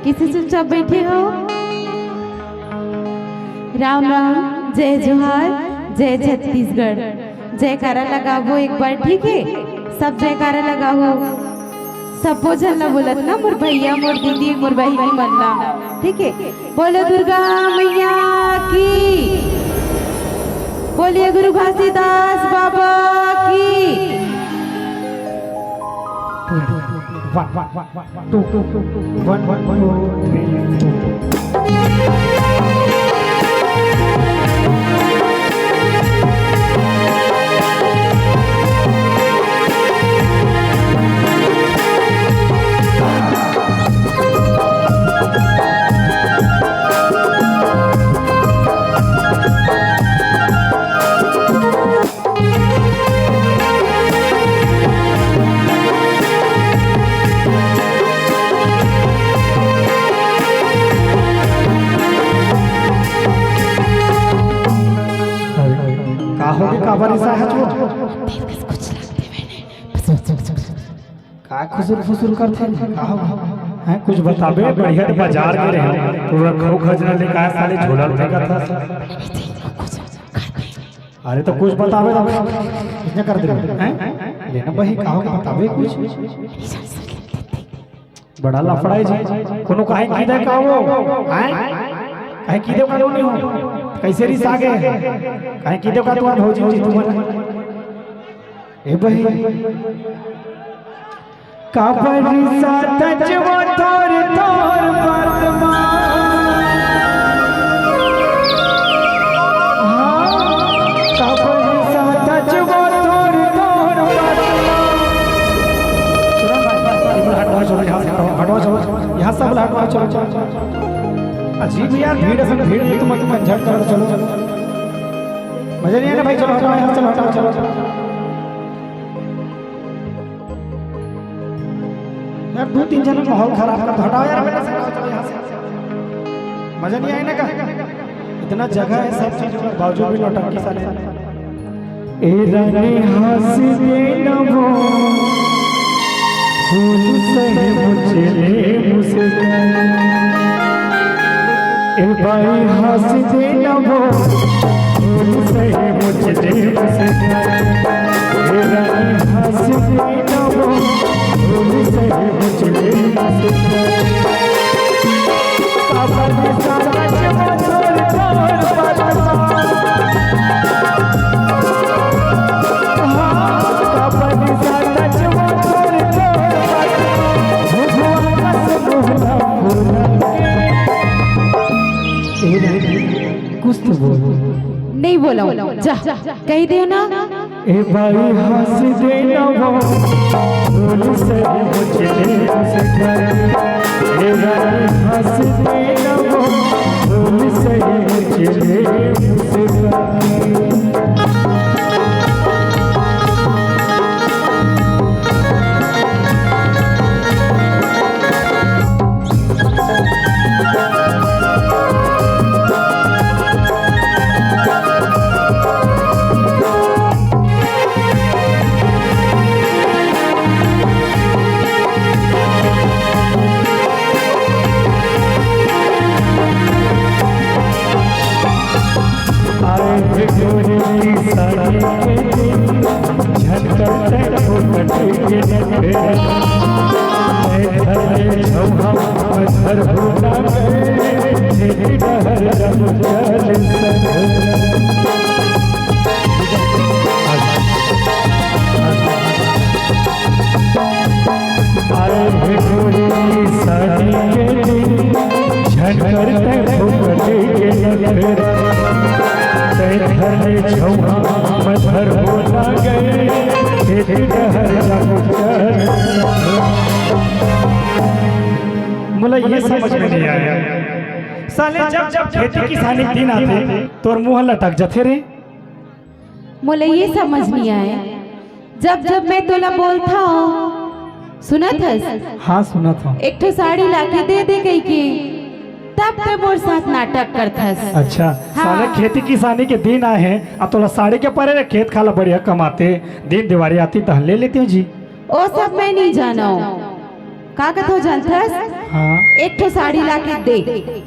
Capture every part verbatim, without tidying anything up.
किसे चुपचाप बैठे हो? राम राम, जय जोहार, जय छत्तीसगढ़। जयकारा लगाबो एक बार, ठीक है? सब जयकारा लगाबो। सबो झन ला बोलत ना, मोर भैया, मोर दीदी, मोर बहिनी मन ला, ठीक है? बोलो दुर्गा मैया की, बोलिए गुरु घासीदास बाबा की। One, one, one, one, two, two, two, one, one, two, three, four. का होगे, काबर रिसा हच वो? का खुसुर फुसुर करथे? का हो? हैं, कुछ बताबे, बढ़िया ले बाजार गे रहे हो, पूरा खो खजना लेके आया, साले झोला फेंकत हस। अरे तो कुछ बताबे तो किसने कर दे हैं? लेना भाई, का हो, बताबे कुछ। बड़ा लफड़ा है जी। कोनो काहे की दे का वो? हैं? काहे की दे का वो नहीं हो? कैसे रिसा गे? काहे की दे का तुम्हार भौजी जी तुम्हार? ए भाई। काबर रिसा तच वो तोर तोर बात मा। हाँ, काबर रिसा तच वो तोर तोर बात मा। तुरंत हटवा चलो, यहाँ से हटवा, हटवा चलो, यहाँ सब हटवा चलो, चलो, चलो। अजीब यार, भीड़ असन भीड़, तुम, तुम झट करो, चलो, चलो। मजा नहीं आएगा भाई, चलो हटो, यहाँ चलो, हटो, चलो। यार, दो तीन जन माहौल खराब कर, हटाओ यार, मेरे से, चलो यहाँ से। मजा नहीं आए ना का? इतना जगह है, सब चीज, बावजूद भी नौटंकी साले। ए रानी हंस दे ना वो, फूल सही मुझे मुस्कान। ए बाई हंस दे ना वो, फूल सही मुझे मुस्कान। ए रानी हंस दे ना वो, फूल सही मुझे मुस्कान। कुछ तो बोल। नहीं बोला, जा, कह दे ना। ए बाई हंस दे ना वो, फूल सही मुझे मुस्कान। ए बाई हंस दे ना वो, फूल सही मुझे मुस्कान। आए रे गोरी की शादी के दिन, झटकते फोकट के नखरे। मैं धरे छौहा, मैं धर हो ना गए, एक डहर जब चल संग। आए हे गोरी शादी के दिन, झन करते फुकरे के नखरा। तै धरे छौहा, मैं धर हो ना गए, खेत डहर जा उतर। मोला ये समझ में नहीं आया, साले जब जब खेती किसानी दिन आथे, तोर मुंह लटक जथे रे। मोला ये समझ नहीं आए, जब जब मैं तोला बोलथव, सुनत हस? हाँ, सुनत हव। एक ठो साड़ी लाके दे दे कहिके, तब ते मोर साथ नाटक करथस। अच्छा, हाँ। साले खेती किसानी के दिन आए हे, अब तोला साड़ी के परे रे, खेत खाला बढ़िया कमाते, दिन दिवारी आती तहन ले लेते हो जी। ओ सब मैं नहीं जानव। का कथो जानथस? हाँ। एक ठो साड़ी ला के दे,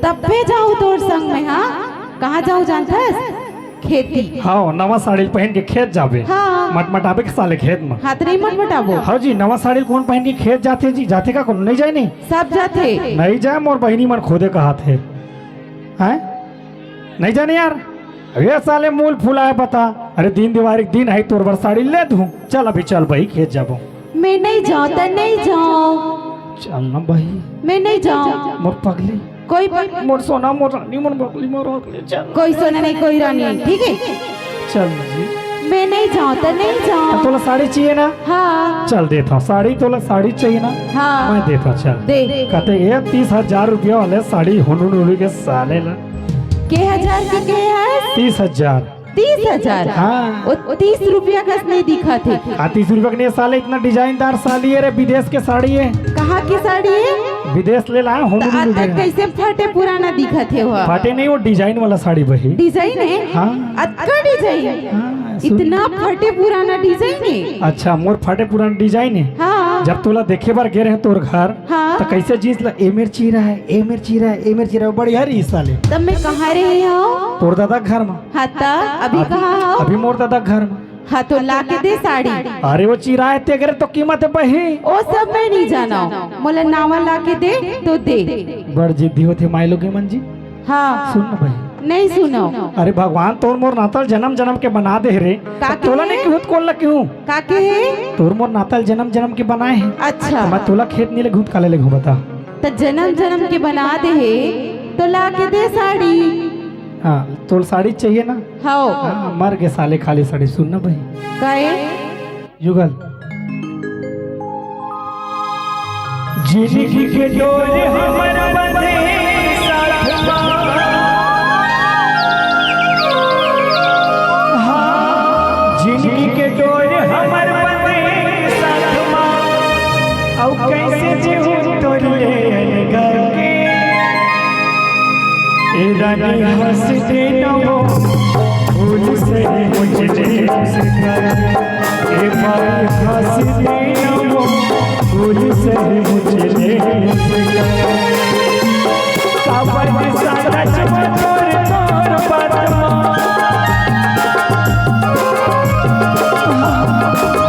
तब्बे जाहूँ तोर संग में। हाँ, कहाँ जाहूँ जानथस? खेती। हाँ, नवा साड़ी पहन के खेत जाबे। हाँ। मटमटाबे के साले खेत में। हाँ, त नहीं मटमटाबो। हाँ जी, नवा साड़ी कोन पहन के खेत जाथे जी? जाथे का कोन? नहीं जाय नहीं? सब जाथे। नहीं जाय, मोर बहिनी मन खुदे कहाथे। हैं? नहीं जाने यार। अरे साले मूल फुलाए बता। अरे दिन दिवारी के दिन है, तोर बर साड़ी ले दूँ। चल अभी चल बही, खेत जाबो। मैं नहीं जाऊँ, त नहीं जाऊँ। चल ना बही। मैं नहीं जाऊँ। मोर पगली। कोई प- मोर सोना, मोर रानी, मोर पगली, मोर पगली, चल। कोई सोना नहीं, कोई रानी नहीं, ठीक है? चल ना जी। मैं नहीं जाऊँ, त नहीं जाऊँ। तोला साड़ी चाहिए ना? हाँ। चल देता हूँ साड़ी, तोला साड़ी चाहिए ना? हाँ। मैं देता हूँ, चल। दे। कहते ये तीस हजार रुपया वाले साड़ी हुनुन उड़ी के साले ला। के हजार के, के है? तीस हजार। तीस हजार? हाँ। वो तीस रुपया कस नहीं दिखा थे। आ, तीस रुपया के नहीं साले, इतना डिजाइनदार साड़ी है रे, विदेश के साड़ी है। कहाँ की साड़ी है? विदेश ले लाए, हुनुन तो उड़ी अतक के। कैसे फटे पुराना दिखा थे वो? फटे नहीं, वो डिजाइन वाला साड़ी बही। डिजाइन है? हाँ। अतका डिजाइन? हाँ, सुन। इतना फटे पुराना डिजाइन है? अच्छा, मोर फटे पुराना डिजाइन है। हाँ। जब तोला देखे बर गे रहे तोर घर, हाँ। तो कैसे जींस ला, "ए मेर चीरा है, ए मेर चीरा है, ए मेर चीरा है", बढ़िया रही साले। तब मैं कहाँ रहे हूँ? तोर दादा घर में। हाँ, त अभी अब-, कहाँ हो? अभी मोर दादा घर में। हाँ, तो ला के दे साड़ी। अरे वो चिराए ते करे तो कीमत है बही। ओ सब मैं नहीं जाना हूँ। मोला नावा ला के दे तो दे। बड़ जिद्दी होते माई लोग मन जी। हाँ। सुन ना बही। नहीं सुनो। अरे भगवान तोर मोर नाता ल जन्म जन्म के बना दे रे। का तो तोला के? नहीं कहूँ त कोन ला कहूँ? का के है? तोर मोर नाता ल जन्म जन्म के बनाए है। अच्छा। तो मैं तोला खेत नहीं ले घूम काले ले घूम बता। त जन्म जन्म के बना दे है तो ला के दे साड़ी। हाँ, तोर साड़ी चाहिए ना? हाँ। हाँ, मर के साले खाली साड़ी। सुन ना बही। काहे? युगल। जिंदगी के डोर हमर बंधे साथ मा। हाँ, जिंदगी के डोर हमर बंधे साथ मा। अउ कैसे जीहूँ तोर ले अलगा के। ए रानी हंस दे ना वो, फूल से ही मुझे मुस्कान। ए भाई हंस दे ना वो, फूल से ही मुझे मुस्कान। काबर के सारा चमन तोर तोर बात मा।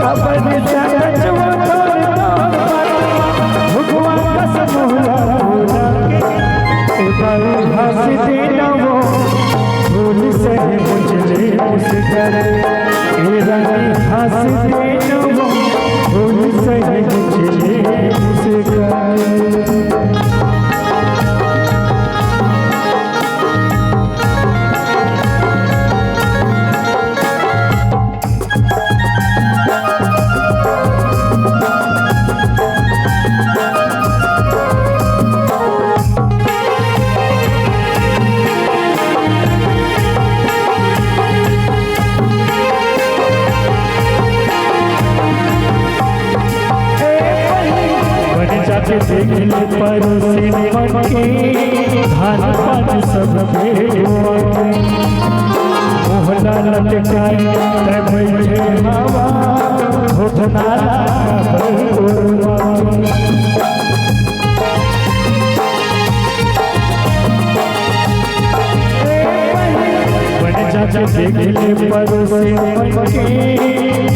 काबर के सारा चमन तोर तोर बात मा। भगवान कसम होला होला के। ए भाई हंस दे ना वो, फूल से ही मुझे मुस्कान। ए रानी हंस दे ना वो, फूल से ही मुझे मुस्कान। बन जाके देख ले पड़ोसी मन के, धान पान सब भेलुआ के। मोहला लटकाए तै बैठे हवा, घोटनाला बैठे हवा। बन जाके देख ले पड़ोसी मन के,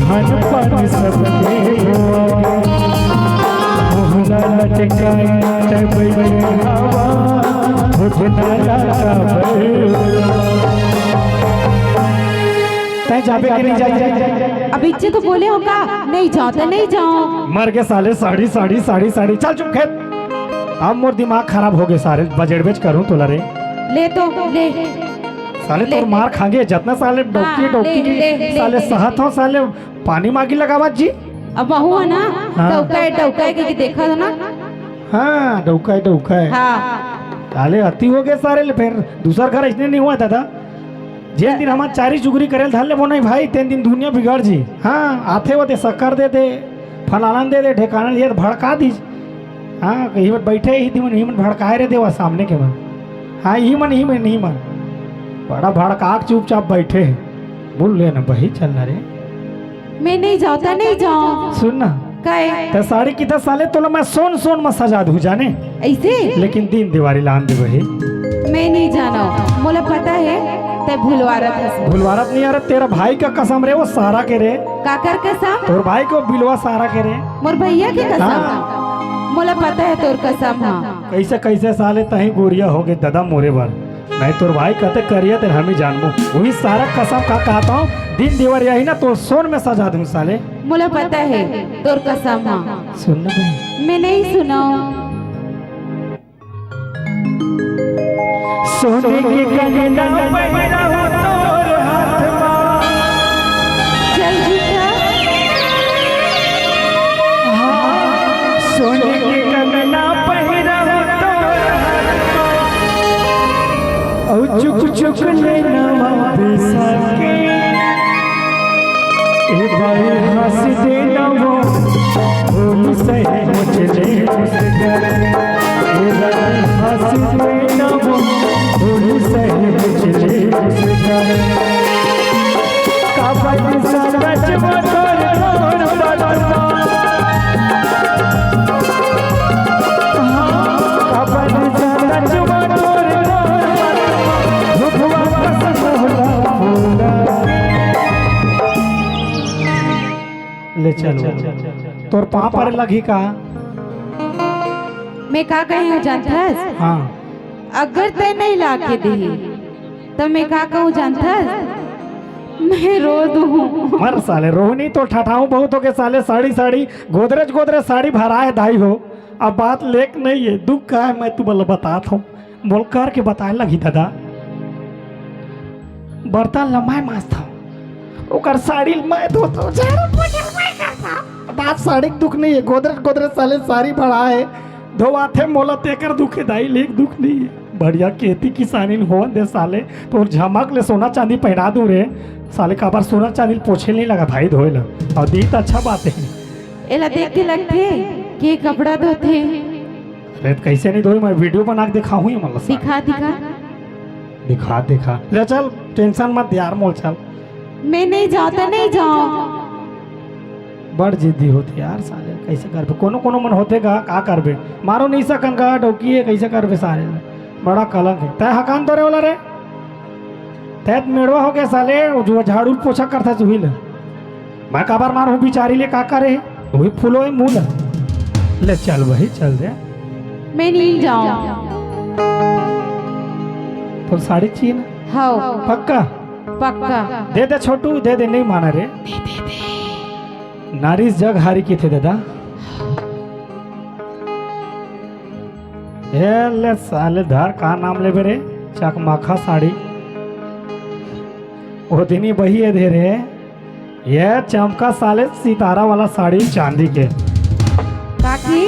धान पान सब भेलुआ के। मोहला लटकाए तै बैठे हवा, घोटनाला बैठे। तै जाबे के नहीं जाबे? अब इच्छे तो बोले हो का? नहीं जाओ तो नहीं जाओ। मर के साले साड़ी, साड़ी, साड़ी, साड़ी। चल चुप खेत। अब मोर दिमाग खराब हो गए सारे, बजेड़बेच करूँ तोला रे। ले तो, ले। साले ले। तोर मार खांगे, जतना साले डौकी, हाँ, डौकी ले, की ले, ले, साले ले, ले। सहत हो साले, पानी मांगी लगावत जी। अब वहू है ना, हाँ। डौका है, डौका है, कि देखा था ना? हाँ, डौका है, डौका है। हाँ। साले अति हो गए सारे ले, फिर दूसर घर इसने नहीं हुआ दादा। जेन दिन हमार चारी चुगरी करेल धर लेबो नहीं भाई, तेन दिन दुनिया बिगड़ जी। हाँ, आथे होते शक्कर दे दे, फलाना दे दे, ढेकाना दे दे, भड़का दीज। हाँ, कहीं मत बैठे ही दिन, ही मन भड़काए रहे देवा सामने के मन। हाँ, ही मन, ही मन, ही मन। बड़ा भड़काक चुपचाप बैठे है। बोल ले ना बही, चल ना रे। मैं नहीं जाऊँ, त नहीं जाऊँ। सुन ना। काहे? त साड़ी कितना साले तोला मैं सोन सोन में सजा दूँ जाने। ऐसे? लेकिन दिन देवारी ला आन दे बही। मैं नहीं जानो, मोला पता है, तै भुलवारत हस। भुलवारत नहीं, अरे तेरा भाई का कसम रे, वो सारा के रे। काकर कसम? तोर भाई को बिलवा सारा के रे। मोर भैया के कसम? हाँ। मोला पता है तोर कसम, हाँ। कैसे, कैसे साले तही गोरिया हो गए दादा मोरे बर। नहीं तोर भाई कहते करिया तेरे हम ही जानबो। वही सारा कसम का कहता हूँ, दिन देवर यही ना तोर सोन में सजा दूँ साले। मोला पता है तोर कसम, हाँ। सुन ना भाई। मैं नहीं सुनाऊँ। सोने के कंगना पहिरा हो तोर हाथ मा। चल झूठा। हाँ, सोने के कंगना पहिरा हो तोर हाथ मा। अउ चुक चुक ले नवा बिसा के। ए बाई हंस दे नवा, भूल सही मुझले मुस्कुरा। ए रानी हंस दे नवा, भूल सही मुझले मुस्कुरा। काबर सा रच वो तोर तोर बदमा। हाँ, काबर सा रच वो तोर तोर बदमा। भुखवा कसम होला होला। ले चल। तोर पाँव परे लगही का? मैं का कहे हूँ जानथस? हाँ। अगर तै नहीं ला के देही, त मैं का कहूँ जानथस? मैं रो दूँ। मर साले, रोहनी तो ठठाऊ बहुत हो के साले, साड़ी साड़ी, गोदरेज गोदरेज साड़ी भराए दाई हो। अब बात लेक नहीं है, दुख का है, मैं तुम्हें बतात हूँ। मोला करके बताए लगही दादा। बर्तन ल मैं मांजथंव, ओकर साड़ी ल मैं धोथंव, झाड़ू पोछा ल मैं करथंव। बाप साड़ी के दुख नहीं है, गोदरेज गोदरेज साले साड़ी भराए हे, धोवाथे मोला तेकर दुख हे दाई, लेक दुख नहीं है। बढ़िया खेती किसानी ल होवन दे साले, तोर झमक ले सोना चांदी पहना दूं रे। साले काबर सोना चांदी ल पोछे नहीं लगा भाई धोए ला, और दी त अच्छा बात है। एला देख के लगथे कि कपड़ा धोथे। अरे त कैसे नहीं धोई, मैं वीडियो बना के दिखाहूँ ये मतलब। दिखा, दिखा। दिखा, दिखा। ले चल, टेंशन मत यार मोर, चल। मैं नहीं जाऊँ त नहीं जाऊँ। बड़ जिद्दी होथे यार साले, कैसे करबे? कोनो कोनो मन होथे गा, का करबे? मारो नहीं सकन गा, डौकी हे, कैसे करबे साले? बड़ा कलंक हे। तै हकान तो रे ओला रे। तै त मेड़वा हो गया साले, जो झाड़ू पोछा करथा सुही ले। मैं काबर मारहूँ बिचारी ले, का करे? वही फूलो हे मुँह ले। ले चल भाई, चल दे। मैं नहीं जाऊँ। तो साड़ी चाहिए ना? हाँ। पक्का? पक्का। दे दे छोटू, दे दे, नहीं माना रे। दे, दे, दे। नारिस जग हारी की थे दादा। ए ले साले धर, का नाम लेबे रे? चकमाखा साड़ी। ओ दिनी बही ए दे रे। ये चमका साले सितारा वाला साड़ी चांदी के। काकी?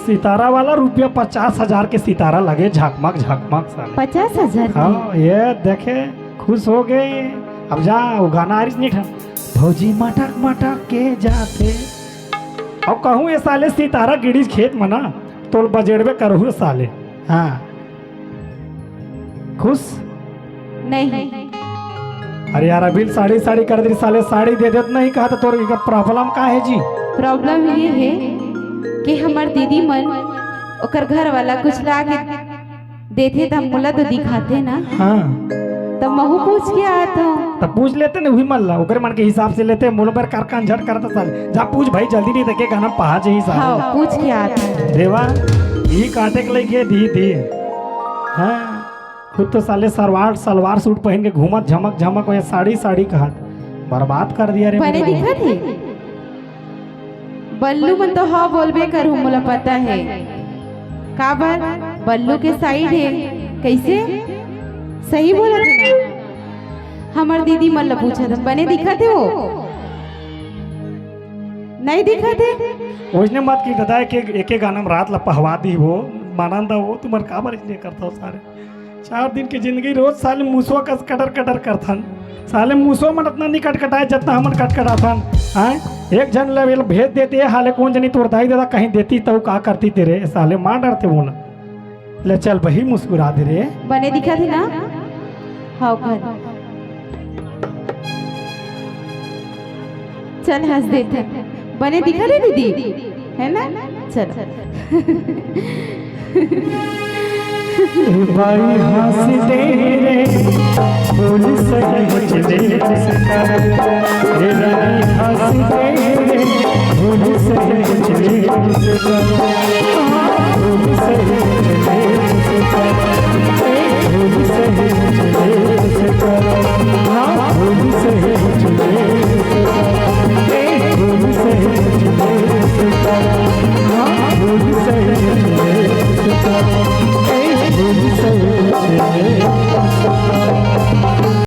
सितारा वाला रुपया पचास हजार के सितारा लगे, झकमक झकमक साले। पचास हजार के? हाँ, ये देखे, खुश हो गए। अब जा, वो गाना आ रही नहीं था, भौजी मटक मटक के जाते। अब कहूँ ये साले सितारा गिड़ीस खेत में ना, तोल बजेड़बे करहु साले। हाँ। खुश? नहीं। अरे यार, अभी साड़ी साड़ी कर दे साले, साड़ी दे देत नहीं कहा तो तोर इका problem का है जी? Problem ये है कि हमर दीदी मन ओकर घर वाला कुछ ला के देथे त मोला तो दिखाथे ना। हाँ। त महू पूछ के आत हूँ। त पूछ लेते ना, वही मन ला, ओकरे मन के हिसाब से लेते, मोला बर कारकान झट करता साले। जा पूछ भाई, जल्दी नहीं देखे गाना पहा जे हिसाब। हाँ, पूछ के आत हूँ। देवा, ई काटे के लइके दी दी। हाँ। खुद तो साले सलवार, सलवार सूट पहन के घूमत, झमक झमक, वही साड़ी साड़ी कहत, बर्बाद कर दिया रे बने मेरे। दिखत हे? बल्लू मन तो हाँ बोलबे करहूँ, मोला पता हे। काबर? बल्लू के side हे। कैसे? सही बोलत हे ना? हमर दीदी मन ला पूछत हन, बने दिखत हे वो? नहीं दिखत हे? ओइसने मत कि दादा, एक, एक, एक गाना में रात ला पहवा दी वो, मानन दा वो, तुमन काबर इसने करता हो सारे? चार दिन के जिंदगी रोज साले मुसवा कस कटर कटर करथन। साले मुसवा मन अतना नहीं कटकटाए जतना हमन कटकटाथन। हाँ, एक झन ले भेज देते हाले, कौन जनी तोर दाई दादा कहीं देती तो का करती तेरे साले, मार डरते बोला। ले चल बही, मुस्कुरा दे रे। बने दिखत हे ना? हाँ, कर। चल हंस देथे। बने दिखत हे दीदी, है ना? चल। ए बाई हंस दे रे, फूल सजवत ले मुस्कान। ए रंग